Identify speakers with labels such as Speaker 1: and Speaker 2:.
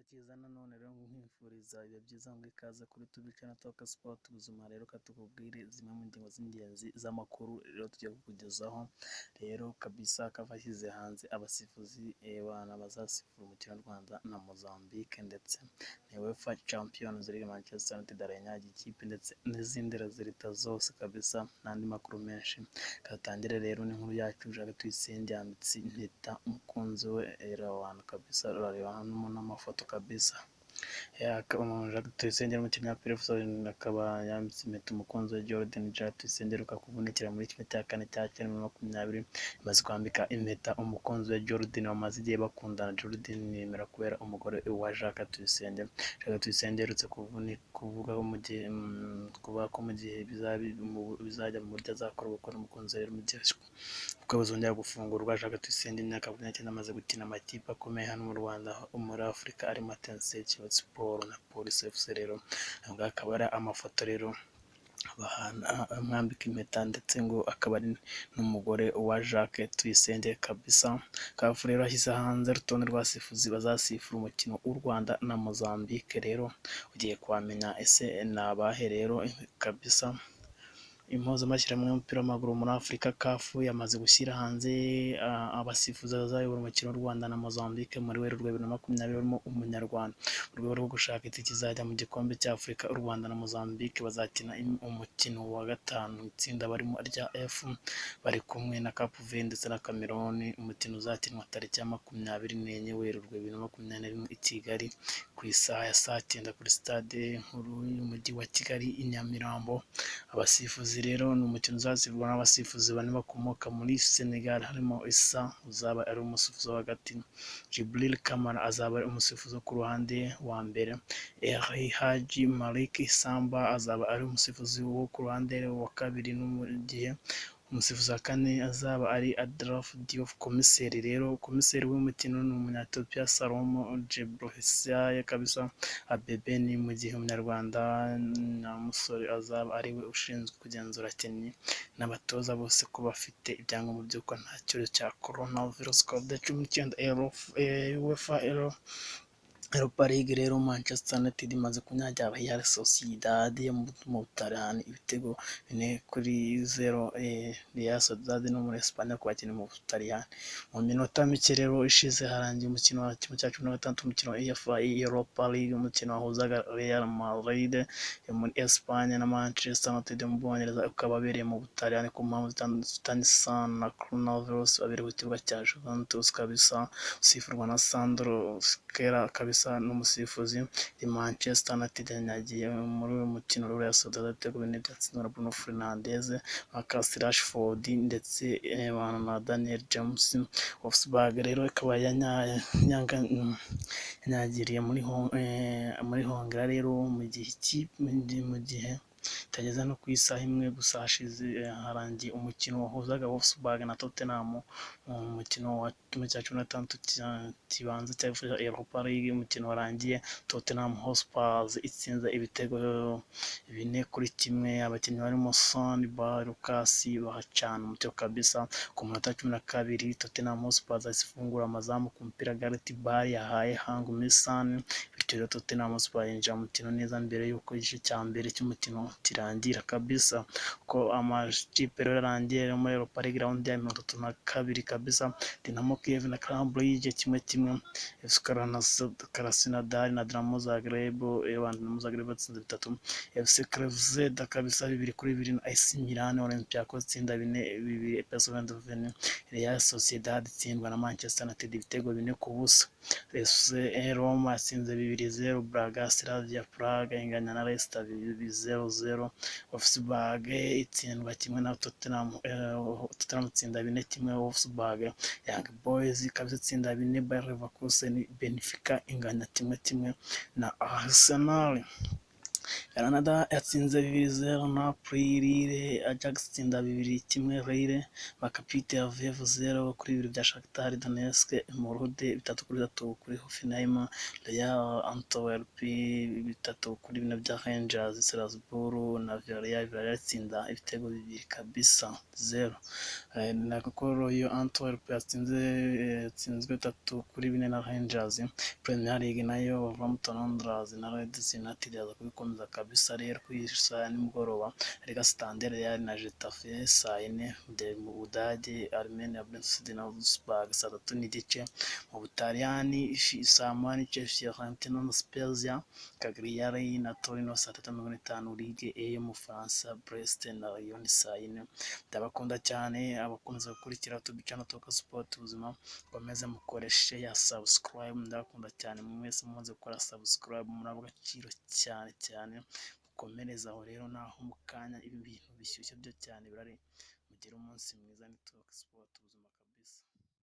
Speaker 1: Cyiza nanone rero nkwifuriza ibihe byiza ngo ikaze kuri Tubica na Talk Sport ubuzima. Rero katukubwire zimwe mu ngingo z'ingenzi z'amakuru rero tugiye kukugezaho. Rero kabisa kavashyize hanze abasifuzi bana bazasifura umukino w'u Rwanda na Mozambique, ndetse na UEFA Champions League, Manchester United aranyagiye ikipe, ndetse n'izindi rezilita zose kabisa n'andi makuru menshi. Katangire rero n'inkuru yacu. Jacques Tuyisenge yambitse impeta umukunzi we Erawan kabisa, urareba hano n'amafoto kabisa. Jacques Tuyisenge, umukinnyi wa APR FC, akaba yambitse impeta umukunzi we Jordan. Jacques Tuyisenge aheruka kuvunikira muri ¼ cya cyenda muri 20, amaze kwambika impeta umukunzi we Jordan bamaze igihe bakundana. Jordan yemera kubera umugore wa Jacques Tuyisenge. Jacques Tuyisenge aherutse kuvuga mu gihe kuvuga ko mu gihe bizajya mu buryo azakora ubukwe n'umukunzi we mu gihe ubukwe buzongera gufungurwa. Jacques Tuyisenge, imyaka 29, amaze gukina amakipe akomeye hano mu Rwanda, muri Afurika, arimo Etincelles, Kiyovu Sport na Police FC. Rero aya akaba ari amafoto rero amwambika impeta, ndetse ngo akaba ari n'umugore wa Jacques Tuyisenge kabisa. CAF rero yashyize hanze urutonde rw'abasifuzi bazasifura umukino w'u Rwanda na Mozambique. Rero ugiye kuhamenya ese ni abahe rero kabisa? Impuzamashyirahamwe y'umupira w'amaguru muri Afurika, CAF, yamaze gushyira hanze abasifuzi bazayobora umukino w'u Rwanda na Mozambique muri Werurwe 2020, barimo Umunyarwanda. Mu rwego rwo gushaka itike izajya mu gikombe cya Afurika, u Rwanda na Mozambique bazakina umukino wa gatanu. Itsinda barimo rya F bari kumwe na Cape Verde ndetse na Cameroon. Umukino uzakinwa tariki ya 24 Werurwe 2021 i Kigali ku isaha ya saa 9 kuri Stade Nkuru y'Umujyi wa Kigali i Nyamirambo. Abasifuzi rero, ni umukino uzasifurwa n'abasifuzi bane bakomoka muri Senegal, harimo Issa uzaba ari umusifuzi wo hagati, Djibril Kamara azaba ari umusifuzi wo ku ruhande wa mbere, El Hadji Malick Samba azaba ari umusifuzi wo ku ruhande wa kabiri, mu gihe umusifuzi wa kane azaba ari Adolphe Diouf. Komiseri rero, komiseri w'umukino ni Umunyatiyopiya Salomo Gebreselassie kabisa Abebe, ni mu gihe Umunyarwanda Nyamusore azaba ari we ushinzwe kugenzura abakinnyi n'abatoza bose ko bafite ibyangombwa by'uko nta cyorezo cya coronavirus COVID-19. UEFA Europa League rero, Manchester United imaze kunyagira Real Sociedad yo mu Butaliyani ibitego 4-0. Real Sociedad no muri Espagne ku bakinnyi mu Butaliyani. Mu minota mike rero ishize harangiye umukino wa Ⅿ umukino wa UEFA Europa League, umukino wahuzaga Real Madrid yo muri Espagne na Manchester United yo mu Bwongereza, ukaba wabereye mu Butaliyani ku mpamvu zifitanye isano na coronavirus, wabereye ku kibuga cya Juventus kabisa, usifurwa na Sandro Schira kabisa n'umusifuzi. Manchester United yanyagiye muri uyu mukino Real Sociedad ibitego bine byatsinzwe na Bruno Fernandes, Marcus Rashford ndetse na Daniel James. Wolfsburg rero ikaba yanyagiriye muri Hongiriya rero mu gihe kitageze no ku isaha imwe gusa hashize harangiye umukino wahuzaga Wolfsburg na Tottenham mu mukino wa Ⅿ kibanza cya Europa League. Umukino warangiye Tottenham Hotspur itsinze ibitego 4-1. Abakinnyi barimo Son, Bale, Lucas bahacana umucyo kabisa. Ku munota 12 Tottenham Hotspur ifungura amazamu ku mupira Gareth Bale yahaye Heung-min Son. Bityo rero Tottenham Hotspur yinjira mu mukino neza mbere y'uko igice cya mbere cy'umukino kirangira kabisa. Ko amakipe rero yarangiye muri Europa League round ya 32 kabisa, Dinamo Kiev na Club Brugge 1-1, FC Krasnodar na Dinamo Zagreb, Dinamo Zagreb batsinze 3, FC Crvena kabisa 2-2 na AC Milan, Olympiacos itsinda 4-2 PSV Eindhoven, Real Sociedad itsindwa na Manchester United ibitego 4-0, FC Roma yatsinze 2-0 Braga, Slavia Prague inganya na Leicester 0-0, Wolfsburg itsindwa kimwe na Tottenham, Tottenham itsinda 4-1 Wolfsburg, Young Boys ikaba itsinda 4 Bayer Leverkusen, Benfica inganya 1-1 na Arsenal. Granada yatsinze 2-0 Napoli, Lille, Ajax itsinda 2-1 Lille, Maccabi Tel Aviv 0-2 bya Shakhtar Donetsk, Molde 3-3 kuri Hoffenheim, Royal Antwerp 3-4 bya Rangers, Strasbourg na Villarreal, Villarreal itsinda ibitego 2 kabisa 0. Kuko Royal Antwerp yatsinzwe 3-4 na Rangers. Premier League nayo Wolverhampton Wanderers na Leeds United yaza kubikomeza kabisa rero ku isaha ya nimugoroba. Liga Santander, Real na Getafe saa yine, mu Budage Arminia Bielefeld na Wolfsburg saa 3:30, mu Butaliyani saa 1:30 Fiorentina na Spezia, Cagliari na Torino saa 3:50, Ligue 1 yo mu Bufaransa Brest na Lyon saa yine. Ndabakunda cyane abakomeza gukurikira YouTube channel Toka Sport ubuzima, mukomeze mukoreshe ya subscribe, ndabakunda cyane mwese mumaze gukora subscribe, muri agaciro cyane cyane, mukomereze aho rero naho mu kanya ibi bintu bishyushye byo cyane birari, mugire umunsi mwiza ni Toka Sport ubuzima.